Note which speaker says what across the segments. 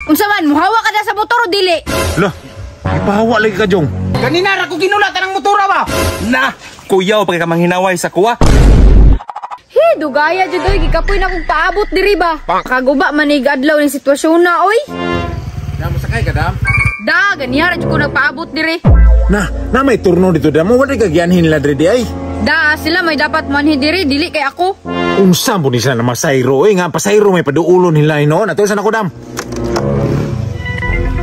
Speaker 1: Unsa man, muhawa ka na sa motor o dili?
Speaker 2: Lah, ipahawa lagi ka, Jong.
Speaker 3: Ganina ra ko ginulatan ang motora ba?
Speaker 4: Na, kuyaw pa kay ka manghinaway sa kuwa.
Speaker 1: He, dugaya jud oy, gikapoy na kong paabot diri ba. Kaguba manig adlaw ning sitwasyon na oy.
Speaker 2: Dam, sakay ka, dam.
Speaker 1: Da, ganiha ra jud ko nagpaabot diri.
Speaker 2: Na, na may turno dito, dam. Wala ka gianhin nila diri di ay.
Speaker 1: Da, sila may dapat manhi diri, dili kay ako.
Speaker 2: Unsa mo ni sila na masayro eh nga pasayro may paduulon nila noon. Ato sa nako, dam.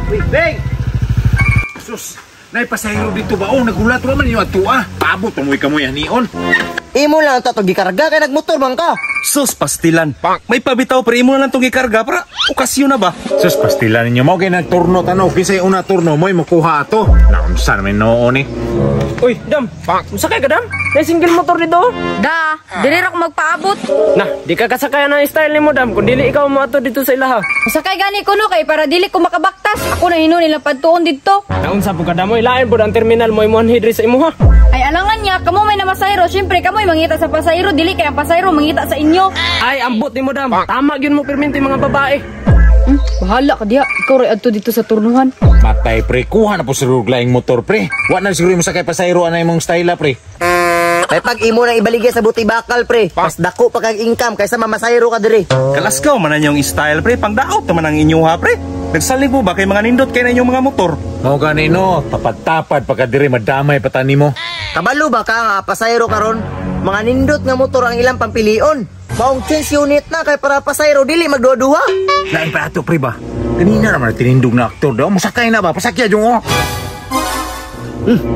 Speaker 3: Uy, Beng!
Speaker 2: Sus, nay pasayro dito ba? Oh, nagulat wa man ninyo ato ah. Paabot mo kamoy anion.
Speaker 5: Imo lang to gikarga kay nagmotor man ka.
Speaker 4: Sus, pastilan. May pabitaw pre, imo na lang tong gikarga para okasyon na ba?
Speaker 2: Sus, pastila ninyo mo kay nagturno tanaw kinsay una turno mo'y makuha ato. Naunsa naman noon eh.
Speaker 3: Uy, Dam! Musakay ka, Dam? May single motor dito.
Speaker 1: Da, diri ra ko magpaabot.
Speaker 3: Na, di ka kasakayan ang style nimo, Dam. Kung dili ikaw moadto dito sa ilaha.
Speaker 1: Masakay gani ko no kay para dili ko makabaktas. Ako na hinuon nilang padtuon didto.
Speaker 3: Naunsa po ka, Dam? Oy, lain po ang terminal mo imuhan diri sa imuha.
Speaker 1: Ay alangan niya, kamo may namasayro, syempre kamo may mangita sa pasayro, dili kay ang pasayro mangita sa inyo.
Speaker 3: Ay, ambot nimo, Dam. Tama gyud mo pirminti mga babae.
Speaker 1: Bahala ka diha, ikaw ray adto dito sa turnuhan.
Speaker 2: Matay pre, kuha na po sa laing motor pre. Wa na siguro mo sakay pasayro anay mong style ah, pre.
Speaker 5: Kay pag imo nang ibaligya sa buti bakal pre, mas dako pa kag income kaysa mamasayro ka diri.
Speaker 4: Kalaskaw man ang inyong style pre, pangdaot naman ang inyo ha pre. Nagsalig mo ba kay mga nindot kay na inyong mga motor?
Speaker 2: Mao gani no, tapad-tapad pagka diri madamay pa nimo.
Speaker 5: Kabalo ba ka nga pasayro karon? Mga nindot nga motor ang ilang pampilion. Maong change unit na kay para pasayro dili magduha-duha.
Speaker 2: Lain pa ato pre ba? Kanina naman tinindog na aktor daw. Musakay na ba? Pasakya jung oh.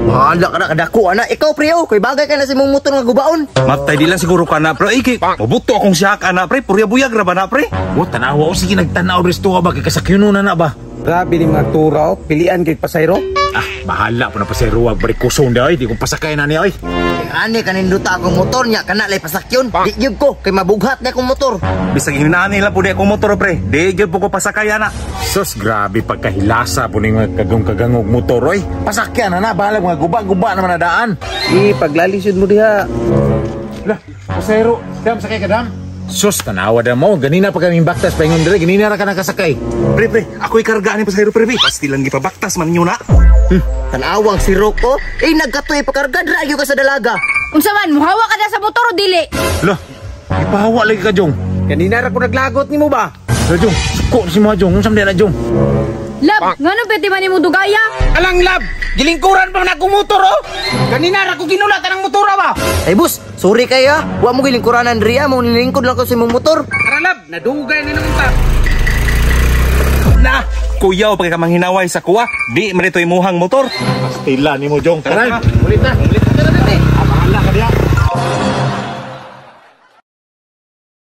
Speaker 5: Bahala ka na kadako ana. Ikaw pre oh, kay bagay ka na sa imong motor nga gubaon.
Speaker 4: Matay di lang siguro ka na pre. Iki, mabuto akong siya ka na pre. Purya buyag ra ba na pre?
Speaker 2: Wa tanawa o sige nagtanaw resto ka ba kay kasakyon na na ba?
Speaker 6: Grabe ni mga turaw, pilian kay pasayro.
Speaker 2: Ah, bahala po na pasayro wag balik kusong daw ay di ko pasakay na niya ay.
Speaker 5: Ani kaninduta akong motor nya kana lay pasakyon. Di gyud ko kay mabughat na akong motor.
Speaker 4: Bisag hinani lang po di akong motor pre. Di gyud po ko pasakay ana.
Speaker 2: Sus, grabe pagkahilasa po ning mga kagong-kagangog motor oy. Pasakyan na na, bahala mga guba-guba naman na daan.
Speaker 6: Eh, paglalisod mo diha.
Speaker 2: Lah, pasayro, dam sakay ka dam. Sus, tanawa da mo. Ganina pa kaming baktas paingon dire, ganina ra ka nakasakay.
Speaker 4: Pre pre, ako'y karga ni pasayro pre. Pre. Pastilan gipabaktas man ninyo na.
Speaker 5: Tanawang si Rocco, eh nagkatoy pakarga dra gyud ka sa dalaga.
Speaker 1: Unsa man, muhawa ka na sa motor o dili?
Speaker 2: Lah, ipahawa lagi ka jong.
Speaker 6: Kanina ra ko naglagot nimo ba?
Speaker 2: Lah jong, suko si mga jong, unsa man na jong?
Speaker 1: Lab, ngano pwede man nimo dugaya?
Speaker 3: Alang lab, gilingkuran pa man akong motor oh. Ganina ra ko ginulatan ang motora ba?
Speaker 5: Ay boss, sorry kay ah. Wa mo gilingkuranan diri ah, mo nilingkod lang ko sa imong motor.
Speaker 3: Tara lab, nadugay na naman ta.
Speaker 4: Na, kuyaw pa kay ka manghinaway sa kuwa. Di man ito imuhang motor.
Speaker 2: Pastila nimo jong. Tara.
Speaker 6: Ulit na. Ulit na.
Speaker 2: Ah, bahala ka diha.